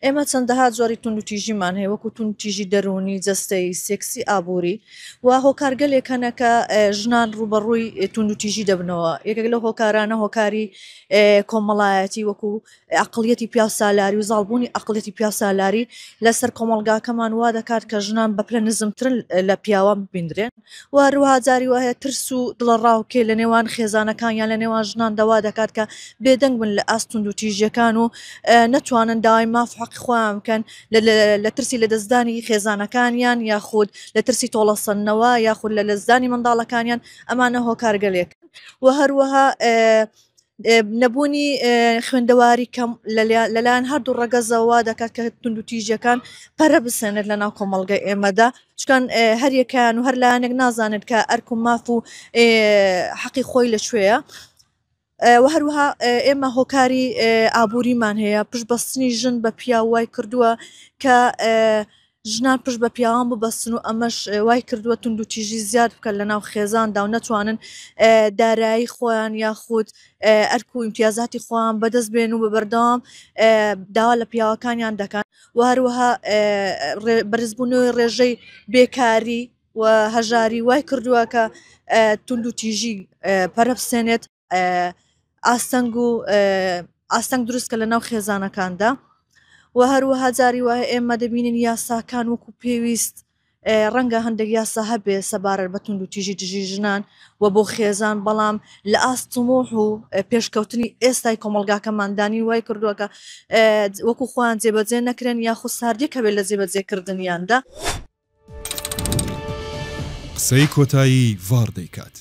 ئێمە چەندەها جۆری توندوتیژیمان هەیە وەکو توندوتیژی دەروونی، جەستەیی، سێکسی، ئابووری و هۆکارگەلێک هەنە کە ژنان ڕووبەڕووی توندوتیژی دەبنەوە. یەکێک لەو هۆکارانە هۆکاری کۆمەڵایەتی وەکو ئەقڵیەتی پیاوسالاری و زاڵبوونی ئەقڵیەتی پیاوسالاری لەسەر کۆمەڵگاکەمان وا دەکات کە ژنان بە پلە نزمترن لە پیاوان ببیندرێن و هەروەها جاری وا هەیە ترس و دڵەڕاوکێ لە نێوان خێزانەکان یان لە نێوان ژناندا وا دەکات کە بێدەنگ بن لە ئاست توندوتیژیەکان و نەتوانن داوای ماف و حەقی خۆیان بکەن لە ترسی لەدەستدانی خێزانەکانیان یاخود لە ترسی تۆڵەسەندنەوە یاخود لە لەدەستدانی منداڵەکانیان ئەمانە هۆکارگەلێکن و هەروەها نەبوونی خوێندەواری کەم لەلایەن هەردوو ڕەگەزەوە وا دەکات کە توندوتیژیەکان پەرە بسێنێت لە ناو کۆمەڵگەی ئێمەدا چکان هەریەکەیان و هەر لایەنێک نازانێت کە ئەرک و ماف و حەقی خۆی لەکوێیە و هەروەها ئێمە هۆکاری ئابووریمان هەیە پشت بەستنی ژن بە پیاو وای کردووە کە ژنان پشت بە پیاوان ببەستن و ئەمەش وای کردووە توندوتیژی زیاد بکەن لە ناو خێزاندا و نەتوانن دارایی خۆیان یاخود ئەرک و ئیمتیازاتی خۆیان بەدەست بێن و بە بەردەوام داوا لە پیاوەکانیان دەکەن و هەروەها بەرزبوونەوەی ڕێژەی بێکاری و هەژاری وای کردووە کە توندوتیژی پەرە بسێنێت. ئاستەنگ و ئاستەنگ دروست کە لە ناو خێزانەکاندا و هەروەها جاری وایە ئێمە دەبینین یاساکان وەکو پێویست ڕەنگە هەندێک یاسا هەبێ سەبارەت بە توندوتیژی دژی ژنان و بۆ خێزان بەڵام لە ئاست تموح و پێشکەوتنی ئێستای کۆمەڵگاکەماندانی وای کردووە کە وەکو خۆیان جێبەجێ نەکرێن یاخود ساردیەک هەبێت لە جێبەجێکردنیاندا. قسەی کۆتایی ڤاڕ دەیکات.